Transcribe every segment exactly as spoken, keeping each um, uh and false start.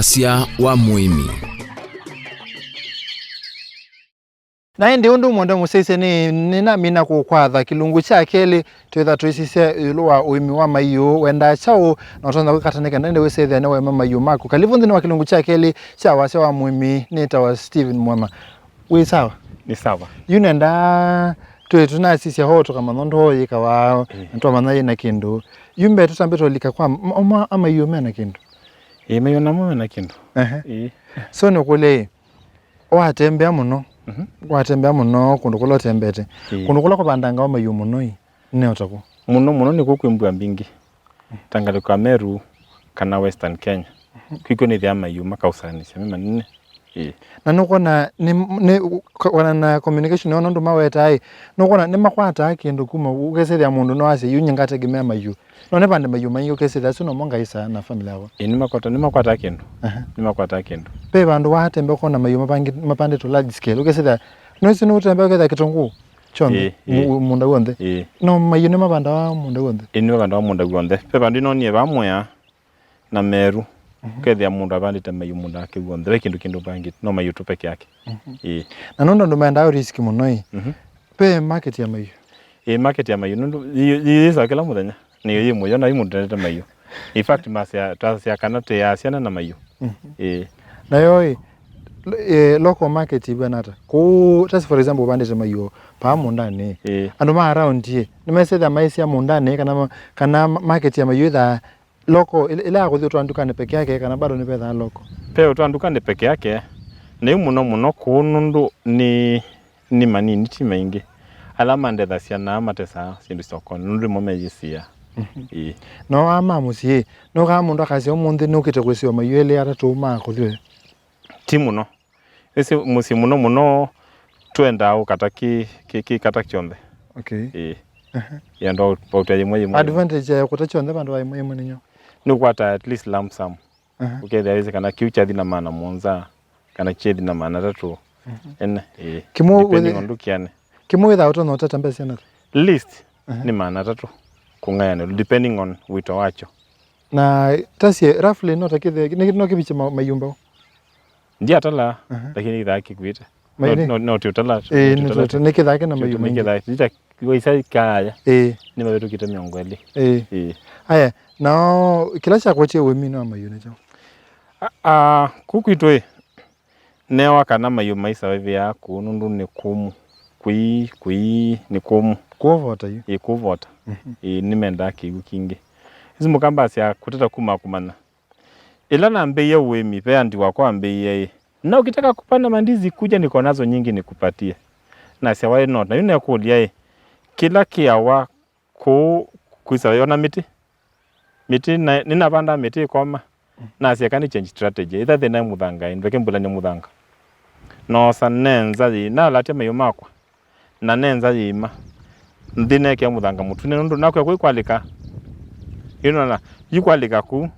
Wasya wa mũĩmi. Na ĩndĩ ũndũ mwenda mũsyaĩĩsye nĩ, nĩnamina kũkwatha kĩlungu kya kelĩ, twĩtha twĩsisya ĩũlũ wa ũĩmi wa maiũ. Wendaa kyaũ, na ũtonya kwĩka ata nĩ kenda ĩndĩ wĩsĩthĩa nĩwaĩma maiũ maku? Kalivu nthĩnĩ wa kĩlungu kya kelĩ kya Wasya wa Mũĩmi. Nĩtawa Steven Mwema. Wĩ sawa? Nĩ sawa. Yu nenda twĩ tũnasisya ho tũkamanya ũndũ ũyĩkawa, ĩĩ, na twamanya yĩna kĩndũ. Yu mbee tũtambĩte ũlika kwa m-, amwe a maiũ mena kĩndũ. Ĩĩ, maiũ namo mena kĩndũ. Ehe. Ĩĩ. So nĩkũlei, watembea mũno, mhm, watembea mũno kũndũ kũla ũtembete, ĩĩ, kũndũ kũla kũvandangawa maiũ mũno ĩ, nĩ o ta kũ? Mũno mũno nĩ kũu kwĩ mbua mbingĩ, ta ngalĩko ya Meru kana Western Kenya. Mhm. Kwĩkw'o nĩthĩaa maiũ makausaanĩsya me manene. Ĩĩ. Na nũkwona nĩ, nĩ, kwana na communication yoo nũndũ mawetaa ĩ, nũkwona nĩmakwataa kĩndũ kuma, ũkesĩthĩa mũndũ no asye, "Yu nyie ngategemea maiũ." No nĩvande maiũ maingĩ ũkesĩthĩa asu nomo ngaisa na family yakwa. Ĩĩ, nĩmakwata, nĩmakwataa kĩndũ. Aha. Nĩmakwataa kĩndũ. Ve vandũ watembe ũkona maiũ mapangi-, mapandĩtwe large scale. Ũkesĩthĩa, no isu nĩũtembe ũkethĩa kĩtũngũũ kyonthe, ĩĩ, ĩĩ, mu-, mũũnda w'onthe. Ĩĩ. No maiũ nĩmavandawa mũũnda w'onthe? Ĩĩ, nĩmavandawa mũũnda w'onthe. Ve vandũ ĩnonie vamwĩa na Meru. Mhm. Ũkethĩa mũndũ avandĩte maiũ mũũnda wake w'onthe. Ve kĩndũ kĩndũ vangĩte, no maiũ tu peke yake. Mhm. Ĩĩ. Na nũndũ andũ maendaa risk mũno ĩ, mhm, ve market ya maiũ? Ĩĩ, market ya maiũ, nũndũ yĩ-, yĩ-, yĩsaa kĩla mũthenya. Nĩyo yĩ mũyo, na yu mũndũ tendete maiũ. In fact, masya, twasya kana tĩaa syana na maiũ. Mhm. Ĩĩ. Nayo ĩ, lo-, ĩ, local market ĩvw'ana ata? Kũu, just for example, ũvandĩte maiũ paa mũũndanĩ. Ĩĩ. Andũ ma around ĩ, nĩmesĩthĩa maisya mũũndanĩ, kana ma-, kana ma-, market ya maiũ ĩthaa local, ĩla, ĩla ya kũthi ũtwaa ndukanĩ peke yake, kana bado nĩvethaa local? Ve ũtwaa ndukanĩ peke yake, na yu mũno mũno kũu nũndũ nĩ nĩ manini, ti maingĩ. Ala mandethasya na matesaa syĩndũ sokonĩ, nũndũ nĩmo meyĩsĩaa. Mhm. Ĩĩ. No aa ma mũsyĩ, nũkaa mũndũ akasya, "Ũmũnthĩ nũkĩte kwĩsĩwa maiũ elĩ atatũ ma kũthi ũya"? Ti mũno. Ĩsĩ mũsyĩ mũno mũno twendaa ũkata kĩ, kĩ, kĩ kata kyonthe. Okay. Ĩĩ. Aha. Yenda ũtya yĩmwe yĩmwe. Advantage ya kũta kyonthe vandũ va yĩmwe yĩmwe nĩ nyo? Nĩ ũkwata at least lump sum. Aha. Ũkethĩa wĩsĩ kana kĩu kyathi na maana mũonza, kana kyethi na maana atatũ. Mhm. Ene, ĩĩ. Kĩmwe depending wĩthĩ-, on ndũkĩane. Kĩmwe wĩthaa ũtonya ũtata mbesa syana ata? Least, aha, nĩ maana atatũ kũng'ayanĩlwa, depending on wĩto wakyo. Na tasie, roughly, no ta kĩthĩa, nĩ, no kĩvikye ma-, mayumba? Ndiatala, aha, lakini kĩthaa kĩkuĩte. Mai-, no, nĩ, no, no, ti ũtala, ĩĩ, ti nĩ ũtala, tũtala, nĩ kĩthake na ti mayũ ũtala, nĩ maingĩ. Kĩthake, ti ta, waisa kaya. Ĩĩ. Nĩ mavĩtũkĩte mĩongo ĩlĩ. Ĩĩ. Ĩĩ. Aya, nao, kĩla kyakwetie ũĩminĩ wa mayũ nĩ kyaũ? A, a, kũu kwitũ ĩ, newa kana mayũ maisa vevea kũu nũndũ nĩ kũmũ. Kũi, kũi, nĩ kũmũ. Kũvota yu. Ĩĩ, kũvota. Mhm. Ĩĩ, nĩmendaa kĩw'ũ kingĩ. Isu mũkamba asya kũteta kuma kũmanya. Ĩla nambĩĩie ũĩmi, ve andi wakwa wambĩĩie ĩ, "Na ukitaka kupanda mandizi, kuja niko nazo nyingi nikupatie." Nasya, "Why not?" Na yu nekũlya ĩ, kĩla kĩawa kũu kwĩsa yona mĩtĩ? Mĩtĩ na, nĩnavandaa mĩtĩ ĩkoma. Nasya, "Eka nĩ change strategy. Ĩtha thĩna mũthanga, ndeke mbulany'e mũthanga." Noosa nenza yĩ, nalatya mayũ makwa. Na nenza yĩima. Nthĩ neekĩa mũthanga mũtune, nũndũ nakwĩa kũu kwalĩka. Yu nona, yu kwalĩka kũu,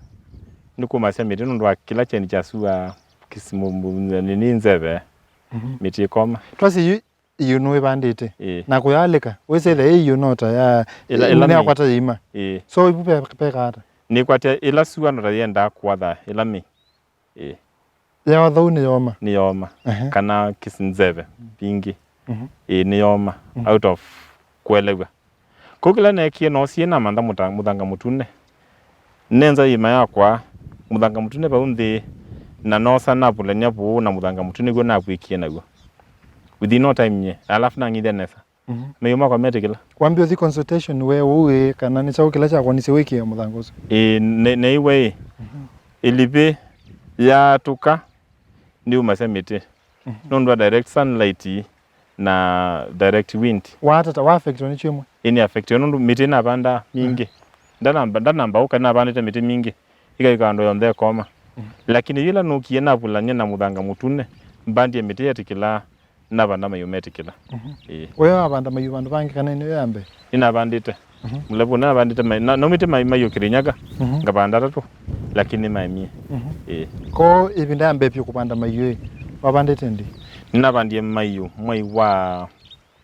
nĩkũmasya mĩtĩ nũndũ wa kĩla kyeni kya sua, kĩsimũ, nini nzeve. Mhm. Mĩtĩ ĩkoma. Twasye yu, yu nĩwĩvandĩte. Ĩĩ. Na kũyalĩka, wĩsĩthĩa ĩ yu nota ya, ĩla, ĩla nĩ yakwata yĩima. Ĩĩ. So, ivu pe-, peka ata? Nĩkwatya ĩla sua nota yendaa kũatha, ĩla mĩ. Ĩĩ. Yawa thau nĩ yoma? Nĩ yoma. Ehe. Kana kĩsinzeve vingĩ. Mhm. Ĩĩ, nĩ yoma. Mhm. Out of kũelew'a. Kũu kĩla neekie, noosie namantha mũta-, mũthanga mũtune. Nenza yĩima yakwa, mũthanga mũtune vau nthĩ, na noosa napulany'a vũũ na mũthanga mũtune w'o navw'ĩkie naw'o. Within no time nye, alafu nang'ithya nesa. Mhm. Mayũ makwa metĩkĩla. Wambie ũthi consultation we ũu ĩ, kana nĩ kyaũ kĩla kyakwonisye wĩkĩe mũthanga ũsu? Ĩĩ, ne-, neiwe ĩ. Mhm. Ĩlipĩ yaatũka, nĩumasya mĩtĩ. Mhm. Nũndũ wa direct sunlight na direct wind. Watata, wa affectwa nĩ kyũmwe? Ĩĩ, nĩ affectwa nũndũ mĩtĩ navanda mingĩ. Mhm. Ndanamba, ndanamba ũka navandĩte mĩtĩ mingĩ. Ĩkaika andũ yonthe ĩkoma. Mhm. Lakini yĩla nũkie navulany'a na mũthanga mũtune, mbandie mĩtĩ yetĩkĩlaa. Navanda mayũ metĩkĩla. Mhm. Ĩĩ. We wavanda mayũ vandũ vangĩ kana nĩyo ya mbee? Nĩnavandĩte. Mhm. Mũlevu nĩnavandĩte mayũ, na, naumĩte mayũ, mayũ Kĩrĩnyaga, mhm, ngavanda atatũ, lakini nĩmaemie. Mhm. Ĩĩ. Ko ĩvinda ya mbee vyũ kũvanda mayũ ĩ, wavandĩte ndĩ? Nĩnavandie mayũ mwei wa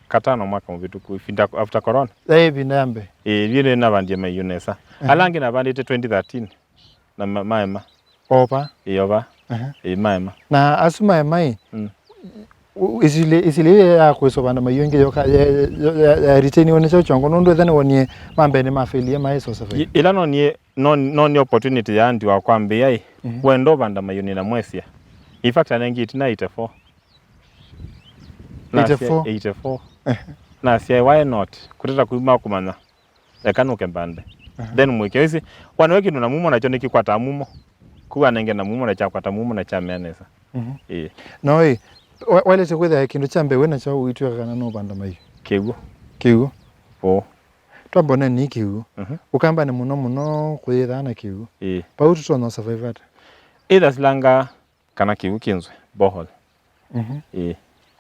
katano mwaka mũvĩtũku, ĩvinda after corona. Yaĩ ĩvinda ya mbee? Ĩĩ, vyũ nĩnavandie mayũ nesa. Mhm. Ala angĩ navandĩte twenty thirteen. Na ma-, maema. Ova. Ĩĩ, ova. Aha. Ĩĩ, maema. Na asu maema ĩ, mm, u-, isili, isili ĩyo ya kwĩsũvanda maiũ ĩngĩ yoka, ya, ya, ya, ya retain one kyaũ kyongo, nũndũ ĩtha nĩwonie mambee nĩmafailie maĩ sosafai. Ĩ-, ĩla nonie, non-, nonie opportunity ya andi wa kwambĩĩa ĩ, mhm, wenda ũvanda maiũ nĩna mwesya. In fact, anengie ĩtina eighty-four. Nasya eighty-four? Eighty-four. Ehe. Nasya, why not? Kũteta kuma kũmanya. Eka nũke mbande. Aha. Then mwĩke. Wĩsĩ, wanawe kĩndũ na mumo nakyo nĩkĩkwataa mumo. Kũu anenge na mumo na kyakwata mumo na kyamea nesa. Mhm. Ĩĩ. No ĩ, wa-, waĩlĩte kwĩthĩa kĩndũ kya mbee wĩ nakyo ũitw'ĩka kana nũvanda maiũ? Kĩw'ũ. Kĩw'ũ. Ũ. Twambone nĩ kĩw'ũ. Mhm. Ũkambanĩ mũno mũno kũyĩthaa na kĩw'ũ. Ĩĩ. Vau tũtonya survive ata? Either silanga kana kĩw'ũ kĩnzwe, borehole. Mhm. Ĩĩ.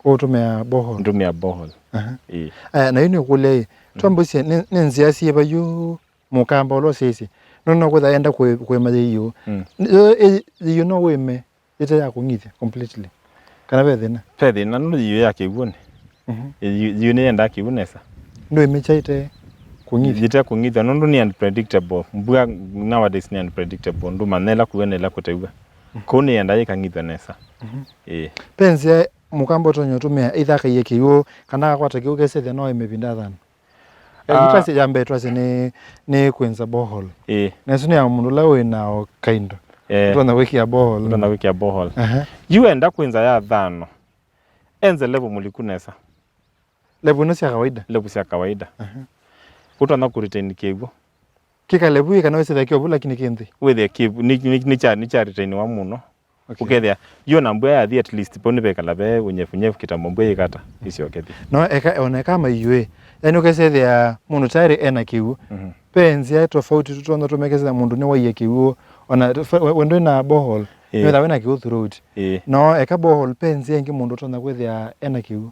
Ũtũmĩa borehole? Ndũmĩa borehole. Aha. Ĩĩ. Aya, na yu nĩkũlya ĩ, mm, twambũsye nĩ, nĩ nzĩa syĩva yu mũkamba ũla ũsyaisye? Nũndũ no kwĩtha enda kũĩ-, kũĩma yĩiũ. Mm. Yo, ĩ, yĩiũ no wĩme ĩte ya kũng'ithya completely? Kana ve thĩna? Ve thĩna nũndũ yĩiũ ya kĩw'ũnĩ. Mhm. Yĩiũ, yĩiũ nĩyendaa kĩw'ũ nesa. Ndũĩmĩkya ĩte kũng'ithya? Ĩte kũng'ithya nũndũ nĩ unpredictable. Mbua nowadays nĩ unpredictable. Ndũmanya ĩla kũw'a na ĩla kũtew'a. Mhm. Kũu nĩyendaa yĩkang'ithya nesa. Mhm. Ĩĩ. Ve nzĩa mũkamba ũtonya ũtũmĩa ĩthakaie kĩw'ũ, kana akakwata kĩw'ũ kesethĩa no ĩme ĩvinda ya thano? Eh, ah, twasye ya mbee twasye nĩ, nĩ kwĩnza borehole. Ĩĩ. Na ĩsu nĩ ya mũndũ ũla wĩ na o kaindo. Eh. Ũtonya kwĩkĩa borehole. Ũtonya kwĩkĩa borehole. Aha. Yu enda kwĩnza ya thano. Enze level mũliku nesa. Level ino sya kawaida? Level sya kawaida. Aha. Ũtonya kũretain kĩw'ũ. Kĩka level ĩ kana wĩsĩthĩa kĩ ovu lakini kĩ nthĩ? Wĩthĩa kĩw'ũ, nĩ, nĩ, nĩ kya, nĩ kya retainiwa mũno. Okay. Ũkethĩa, yu ona mbua yathi at least, pau nĩvekala ve ũnyevunyevu kitambo mbua yĩkata, ĩsyokethya. No eka, ona eka maiũ ĩ. Yaani ũkesethĩa mũndũ tayari ena kĩw'ũ. Mhm. Ve nzĩa tofauti tũtonya tũmekesethĩa mũndũ nĩwaie kĩw'ũ. Ona fa-, we-, wendo na borehole, ĩĩ, nĩwetha wĩna kĩw'ũ throughout. Ĩĩ. No eka borehole, ve nzĩa ĩngĩ mũndũ ũtonya kwĩthĩa ena kĩw'ũ.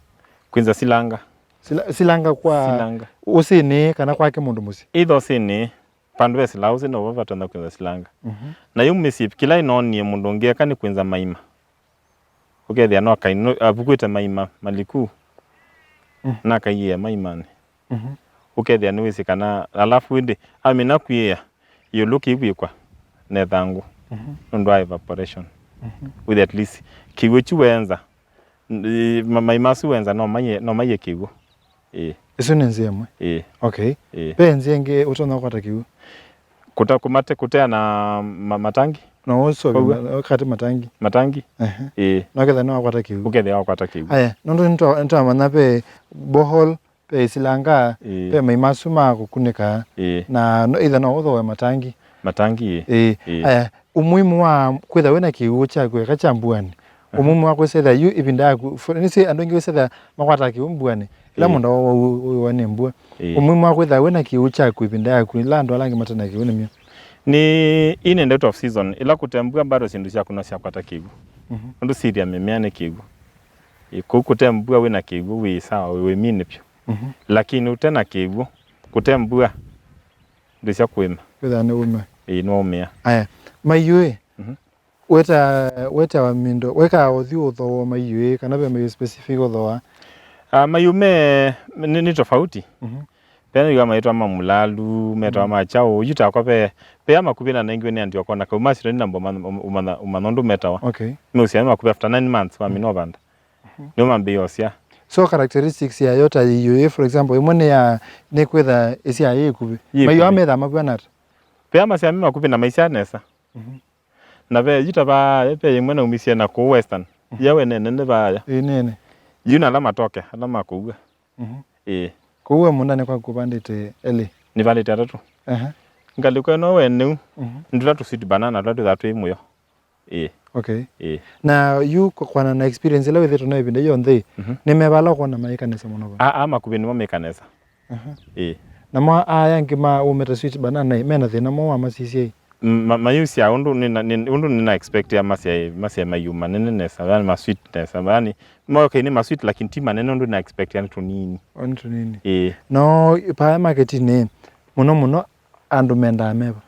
Kwĩnza silanga. Sila-, silanga kwa, silanga, ũsĩnĩ kana kwake mũndũ mũsyĩ? Either ũsĩnĩ. Vandũ ve silaũ ũsĩ novo vatonya kwĩnza silanga. Mhm. Na yu mĩsyĩ kĩla ĩnoonie mũndũ ũngĩ eka nĩ kwĩnza maima. Ũkethĩa no kai-, no, avukwĩte maima maliku, mm, na akaiĩĩa maimanĩ. Mhm. Ũkethĩa nĩwĩsĩ kana, alafu ĩndĩ amina kwĩĩa ĩũlũ kĩw'ĩkwa na ĩthangũ, mhm, nũndũ wa evaporation. Mhm. With at least kĩw'ũ kyu wenza, N-, ĩ, ma-, mai masu wenza no maie, no maie kĩw'ũ. Ĩĩ. Ĩsu nĩ nzĩa ĩmwe. Ĩĩ. Okay. Ĩĩ. Ve nzĩa ĩngĩ ũtonya kũkwata kĩw'ũ? Kũta-, kũmate-, kũteana ma-, matangi. No ũsove. Kũw'a. Ma-, ũkate matangi. Matangi. Ehe. Ĩĩ. No ketha nĩwakwata kĩw'ũ. Ũkethĩa wakwata kĩw'ũ. Aya, nũndũ nĩtwa-, nĩtwamanya ve borehole, ve silanga, ĩĩ, ve mai masu ma kũkunĩka, ĩĩ, na no, either no ũthooe matangi. Matangi, ĩĩ. Ĩĩ. Ĩĩ. Aya, umuhimu wa kwĩtha wĩna kĩw'ũ kyaku eka kya mbuanĩ. Aha. Umuhimu wa kwĩsethya yu ĩvinda yaku, for, nĩsĩ andũ aingĩ wĩsethya makwataa kĩw'ũ mbuanĩ. Ĩla, ĩĩ, mũndũ wa, wa, wa, wa nĩ mbua. Ĩĩ. Umuhimu wa kwĩtha wĩna kĩw'ũ kyaku ĩvinda yaku, ĩla andũ ala angĩ mate na kĩw'ũ nĩ myo. Nĩ in and out of season, ĩla kũte mbua bado syĩndũ syaku no syakwata kĩw'ũ. Mhm. Nũndũ syĩthĩa mĩmea nĩ kĩw'ũ. Ĩ, kũu kũte mbua wĩna kĩw'ũ wĩ sawa, wĩ, wĩ mini vyũ. Mhm. Lakini ũte na kĩw'ũ, kũte mbua, ndwĩsya kũĩma. Wĩthaa nĩ ũme. Ĩĩ, nĩwaũmĩa. Aya, maiũ ĩ, mhm, weta-, wetawa mindo, wekaa ũthi ũthooa maiũ ĩ, kana ve maiũ specific ũthooa? Ah, maiũ me, nĩ, nĩ tofauti. Mhm. Ve maiũ maitwa ma mulalu, metawa, mhm, ma kyaũ, yu takwa ve, ve ya makuvĩ na nengiwe nĩ andi wakwa na kauma sirani na mbo ũmanya, ũmanya, ũmanya ũndũ metawa. Okay. Nũsya nĩ makuvĩ after nine months, wamina ũvanda. Mhm. Nĩo mambĩĩa ũsya. So characteristics yayo ta ĩyũ ĩ, for example, ĩmwe nĩ ya, nĩ kwĩtha ĩsya yĩ ĩkuvĩ. Yĩ ĩkuvĩ. Maiũ aa methaa mavw'ana ata? Ve amasya me makuvĩ na maisya nesa. Mhm. Na ve yu ta vaa, ve ĩmwe naumisye na kũu Western. Mhm. Yawe nene nĩ vaaya. Ĩ nene. Yu na ala matoke, ala makũua. Mhm. Ĩĩ. Kũu we mũndanĩ kwaku ũvandĩte elĩ? Nĩvandĩte atatũ. Aha. Ngalĩko ĩno we nĩu, mhm, nĩ tũla tũ sweet banana tũla twĩthaa twĩ mũyo. Ĩĩ. Okay. Ĩĩ. Na yu kwana na experience ĩla wĩthĩtwe nayo ĩvinda yonthe ĩ, mhm, nĩmevala ũkona maĩka nesa mũno va? Aa, makuvĩ nĩmo mĩka nesa. Aha. Ĩĩ. Namo aya angĩ ma ũmete sweet banana ĩ, mena thĩna mo wa masisya ĩ? M-, ma-, mayusya ũndũ nĩ na, nĩ, ũndũ nĩna expect ya masya, masya mayuma nene nesa, yani ma sweet nesa, yani mo okay nĩ ma sweet lakini ti manene ũndũ nĩna expect yani tũnini. O nĩ tũnini. Ĩĩ. No paya marketinĩ, mũno mũno andũ mendaa meva?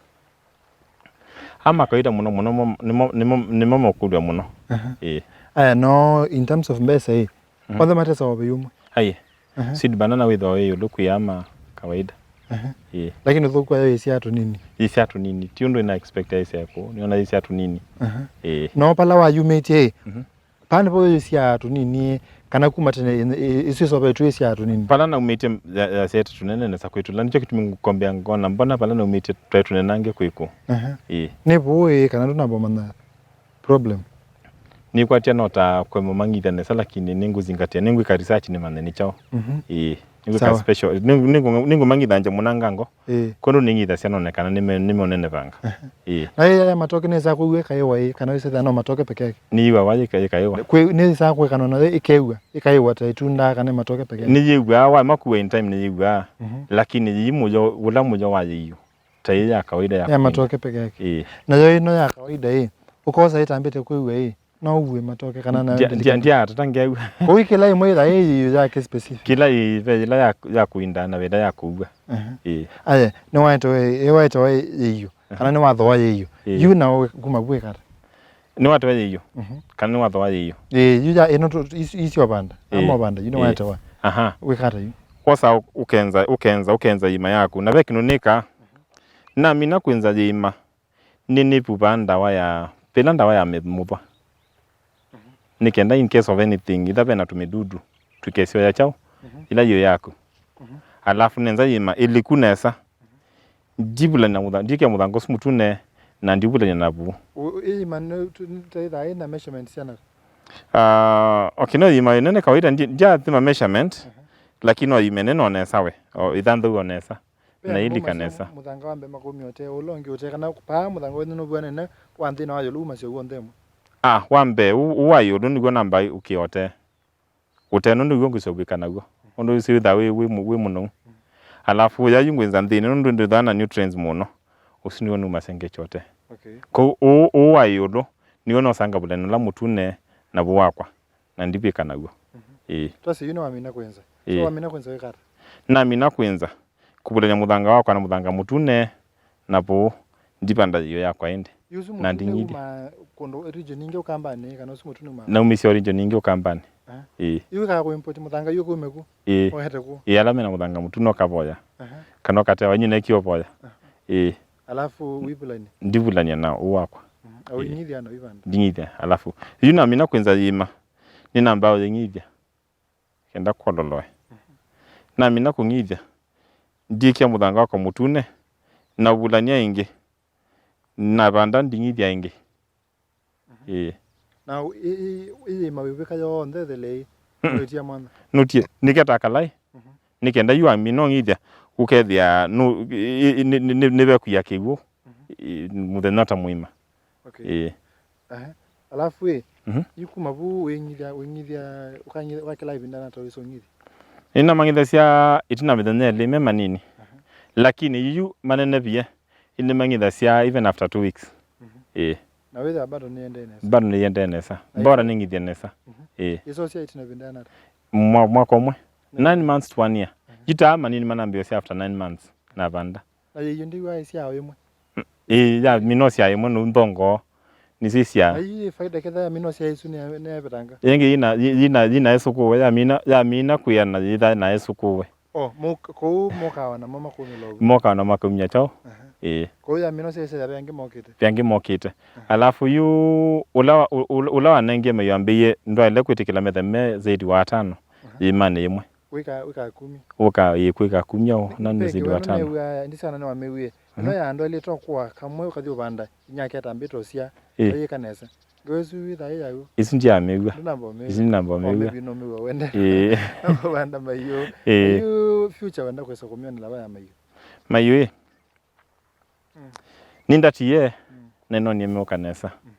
Ama kawaida mũno mũno mo-, nĩmo, nĩmo, nĩmo mokũlw'a mũno. Aha. Ĩĩ. Aya, no in terms of mbesa ĩ, mhm, onthe matesawa ũvei ũmwe? Aye. Aha. Sweet banana wĩthawa wĩ ĩũlũ kwĩ ama kawaida. Aha. Ĩĩ. Lakini ũthũku wayo ĩsyaa tũnini. Ĩsyaa tũnini. Ti ũndũ ĩna expect ĩsyae kũu. Nĩona ĩsyaa tũnini. Aha. Ĩĩ. No pala wayumĩtye ĩ, Mhm. Paa nĩvo yĩsyaa tũnini, kana kuma tene ĩ-, ĩ-, ĩsu ĩsovetwe ĩsyaa tũnini? Vala naumĩtye ya-, yasyaĩte tũnene nesa kwĩtũ. Na nĩkyo kĩtumi ngũkombea ngona, mbona vala naumĩtye twaĩ tũnenange kwĩkũ? Aha. Ĩĩ. Nĩ vũũ ĩ, kana ndũnamba ũmanya problem? Nĩkwatya no ta kũema ũmanyĩthya nesa, lakini nĩngũzingatia, nĩngwĩka research nĩmanye nĩ kyaũ. Mhm. Ĩĩ. Nĩngwĩka Sawa. special, nĩngũ-, nĩngũ-, nĩngũmanyĩthangya mũnangango. Ĩĩ. Kwondũ nĩng'ithasya none kana nĩme-, nĩmeũnenevanga. Aha. Ĩĩ. Na ĩya ya matoke nĩsaa kwĩw'a ĩkaĩwa ĩ, kana wĩsethĩa no matoke peke yake? Nĩyĩw'awa yĩka-, yĩkaĩwa. Kwĩ, nĩsaa kwĩka nona ĩkewa, ĩkaĩwa ta ĩtundaa kana matoke peke yake? Nĩyĩw'aa, wa makua in time nĩyĩw'aa. Mhm. Lakini yĩi mũyo, ũla mũyo wa yĩio. Ta ĩĩ ya kawaida ya Ya kwĩw'a. matoke peke yake. Ĩĩ. Nayo ĩno ya kawaida ĩ, ũkosa ĩtambĩte kwĩw'a ĩ, no ũw'e matoke kana nayo Ndia-, ndia-, ndĩlikane? Ndiatata ngewa. Kũu kĩla ĩmwe ĩtha ĩ yĩio yake specific. Kĩla ĩ-, ve yĩla ya, ya kũinda na ve ĩla ya kũw'a. Aha. Ĩĩ. Aya, nĩwaetewe, ĩwaetewe yĩio, Aha. kana nĩwathoa yĩio. Ĩĩ. Yu na we kuma vu wĩkata? Nĩwatewe yĩio. Mhm. Kana nĩwathoa yĩio. Ĩĩ, yu ya, ĩno tu, is-, isio vanda. Ĩĩ. Ama vanda, yu Ĩĩ. nĩwaetewa. Aha. Wĩkata yu. Kwosa ũ-, ũkenza, ũkenza, ũkenza yĩima yaku. Na ve kĩndũ nĩka, namina kwĩnza yĩima. Nĩ, nĩvuvaa ndawa ya, pĩla ndawa ya mĩthũa. Mhm. Nĩ kenda in case of anything, ĩla vena tũmĩdudu, tũkesyoya kyaũ, Mhm. ĩla yĩo yaku. Mhm. Alafu nenza yĩima ĩliku nesa. Ndivulany'a mũtha-, ndikia mũthanga ũsu mũtune, na ndivulany'a na vuu. Ũ-, ĩima nĩ, tu-, nĩ ta ĩthaa ĩna measurement syana? Ah, okay, no yĩima ĩnene kawaida, ndi-, ndiathima measurement, Mhm. lakini no yĩima ĩnene o nesa we, o ĩthanthau o nesa. Ve na andũ ilika maisye nesa. Mũthanga wa mbee makumya ũtee, ũla ũngĩ ũtee, kana paa mũthanga wenyu nũvw'anene wa nthĩnĩ wa ĩũlũ umasya w'onthe ĩmwe? Ah, wa mbee, ũ-, ũ wa ĩũlũ nĩw'o namba ũkĩa ũtee. Ũtee nũndũ nĩw'o ngwĩsĩ ũvika naw'o. Ũndũ ũsu wĩthaa wĩ, wĩ mũ-, wĩ mũnou. Alafu ũya yu ngwĩnza nthĩnĩ nũndũ ndĩthaa na nutrients mũno. Ũsu nĩw'o numasya ngekya ũtee. Okay. Kwoou, ũ-, ũ wa ĩũlũ, nĩw'o nosangavũle na ũla mũtune na vu wakwa. Na ndivika naw'o. Mhm. Ĩĩ. Twasye yu nĩwamina kwĩnza. So Ĩĩ. wamina kwĩnza wĩka ata? Namina kwĩnza, kũvulany'a mũthanga wakwa na mũthanga mũtune, na vuu ndivanda yĩio yakwa ĩndĩ. Yu ũsu Na mũtune nding'ithya. Uma kũndũ region ingĩ Ũkambanĩ, kana ũsu mũtune uma? Naumisye o region ingĩ Ũkambanĩ. Aha. Ĩĩ. Yu wĩkaa kũimport mũthanga yu kũume ku? Ĩĩ. Oete ku? Ĩĩ, ala mena mũthanga mũtune ũkavoya. Aha. Kana ũkatewa inyu neki ũvoya. Aha. Ĩĩ. Alafu wivulany'a? Ndivulany'a na ũ wakwa. Mhm. Au Ĩĩ. ing'ithya na wivanda? Nding'ithya, alafu. Yu namina kwĩnza yĩima. Nĩnambaa ũyĩng'ithya kenda kwololoe. Namina kũng'ithya, ndikia mũthanga wakwa mũtune, na vulany'a ĩngĩ, na vanda nding'ithya ĩngĩ. Ĩĩ. Na ĩ-, ĩ-, ĩ-, ĩyĩima wĩvĩka yonthe ĩtheleĩ, Mm-mm. wĩtia mwana? Nutie, nĩketa kalai, Mhm. nĩ kenda yu amina ũng'ithya, ũkethĩa nũ-, ĩ-, ĩ-, nĩ, nĩ, nĩ, nĩvekũia kĩw'ũ, Mhm. ĩ, mũthenya ta mũima. Okay. Ĩĩ. Aha. Alafu ĩ, Mhm. yu kuma vu wĩng'ithya, wĩng'ithya, ũkang'ithya, ũkakĩla ĩvinda na tawĩsĩ ũng'ithya? Nĩnamang'ithasya ĩtina mĩthenya ĩlĩ me manini. Aha. Lakini yu manenevie, nĩmang'ithasya even after two weeks. Mhm. Ĩĩ. Na wĩthĩa bado nĩendee nesa? Bado nĩyendee nesa. Na Bora ĩtina nĩng'ithye nesa. Mhm. Ĩĩ. Ĩsosya ĩtina ĩvinda na Mwa-, mwaka ũmwe. Na Nine months to one year. Mhm. Yu taa manini manambĩĩsya after nine months. Na vanda. Na yĩio ndĩw'aa ĩsyaa o ĩmwe? Mm, ĩĩ, ya minosia ĩmwe nũu nthongoo. Nĩsisyaa. Na yu yĩ faida ketha ya minosia ĩsu nĩ, nĩyavetanga? Ĩngĩ yĩna, yĩ-, yĩna, yĩna ĩsũkũwe, yamina, yamina kwĩana yĩtha na ĩsũkũwe. Oh, mũk-, kũu mokawa namo makumĩla ũu? Mokawa na makumya kyaũ? Aha. Ĩĩ. Kũu ya minosia ĩsu ya ve angĩ mokĩte? Ve angĩ mokĩte. Aha. Alafu yu ũla wa, ũ-, ũ-, ũla wanengie mayu ambĩie ndwaĩle kwĩtĩkĩla metha me zaidi wa atano Aha. yĩmanĩ yĩmwe. Wĩka, wĩka kumi. Ũka, ĩ, kwĩka kumya o, na nĩ zaidi wa atano. Nĩw'aa, ndisana nĩwamĩwie. Mhm. Ĩno ya andũ elĩ tokũa kamwe ũkathi ũvanda, inyake atambĩte ũsya, Ĩ. ayĩka nesa. Ngewa ĩsu wĩthaa ĩ yayo? Isu ndiamĩw'a. Ndũnamba ũmĩw'a? Isu ndinamba ũmĩw'a. Wamĩw'a no ũmĩw'a wende. Ĩ. Namba ũvanda maiũ. Ĩ. Yu future wenda kwĩsa kũmyonela va ya maiũ? Maiũ ĩ. Mm. Nĩndatie, Mm. na nĩnonie meũka nesa. Mhm.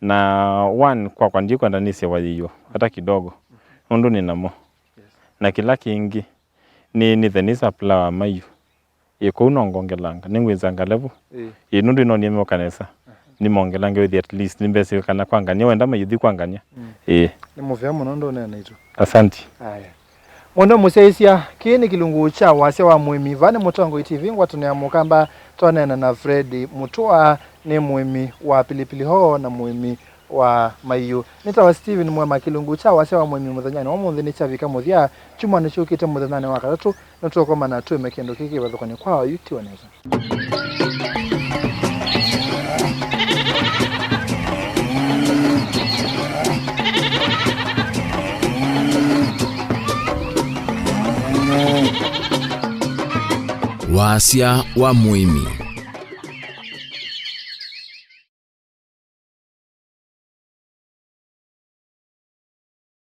Na one, kwakwa ndikwenda nĩsye wa yĩio, hata kidogo. Mhm. Nũndũ nĩ namo. Yes. Na kĩla kĩngĩ, nĩ, nĩ the nĩ supply wa maiũ. Ĩ, kũu no ngongelanga, nĩngwĩnzanga level. Ĩ. Ĩ, nũndũ nĩnonie meũka nesa. Aha. Nĩmongelange wĩthĩ at least, nĩmbesĩ kana kwangania, wenda maiũ thi kwangania. Mm. Ĩ. Nĩ mũvea mũno ndũnea naitũ. Asante. Aya. Mũndũ mũsyaĩĩsya, kĩĩ nĩ kĩlungu kya wasya wa mũĩmi. Vaa nĩ Mũtongoi T V, ngwatanĩo ya Mũkamba, twaneena na Fred Mũtũa, nĩ mũĩmi wa pilipili hoho na mũĩmi wa Maiu. Nĩtawa Steven Mwema. Kĩlungu kya wasya wa mũĩmi mũthenyanĩ wa ũmũnthĩ nĩkyavika mũthya. Kyumwanĩ kyũkĩte mũthenyanĩ wa katatũ, nĩtũkomana twĩme kĩndũ kĩĩ kĩvathũkany'o kwa oyu tiwa nesa. Wasya wa mũĩmi.